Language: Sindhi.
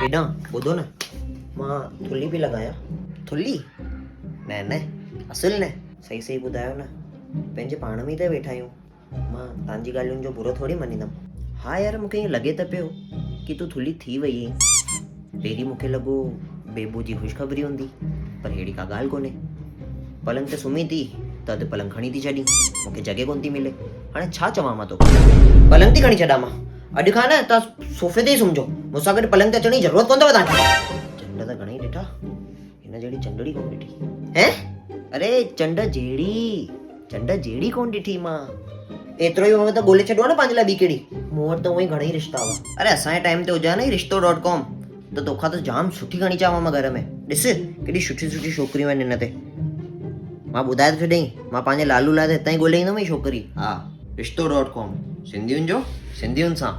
هيڏانهن ٻڌو نه، مان ٿلهي پئي لڳايان. ٿلهي؟ نه نه، اصل نه. صحيح صحيح ٻڌايو نه، پنهنجي پاڻ ۾ ئي ته ويٺا آهيون. مان توهان جي ڳالهين جو برو ٿوري مڃيندم. ها يار مون کي ائين لڳي ته پيو ڪي تون ٿلهي ٿي وئي آهين. پهرين مون کي لڳو بيبو جي خوشخبري هوندي پر ههڙي ڪا ڳالهه ڪونهي. پلنگ تي سمهي ٿي ته اڌ پلنگ کڻي ٿي ڇڏين. مون کي جڳهه ڪونه ٿي ملي. هاڻي ڇا چوان مان توکي. پلنگ ٿي کڻي ڇڏان مان. اڄ کان نه توهان صوفي تي ئي سمهجو. مون سان گڏ پلنگ تي اچڻ جي ضرورت ڪونه اٿو توهان کي. چنڊ ته گهڻئي ڏٺا. هن جهڙي چنڊڙي ڪونه ڏٺي. هين؟ اري چنڊ جهڙي. چنڊ جهڙي ڪونه ڏٺي مان. ايترو ئي هو ته ڳولي ڇڏيو ها نه پنهنجي لاء ٻي ڪهڙي. مون وٽ ته اونئن ئي گهڻئي رشتا هئا. اري اسان جي ٽائيم تي هجي ها نه هي رشتو ڊاٽ ڪام ته توکان ته جام سٺي کڻي اچان ها مان گهر ۾. ڏس ڪيڏي سٺيون سٺيون ڇوڪريون آهن هن تي. مان ٻڌائي ٿو ڇڏيئين مان پنهنجي لالو لاء ته هتان ئي ڳولي ايندم هي ڇوڪري. ها رشتو ڊاٽ ڪام سنڌين جو سنڌين سان.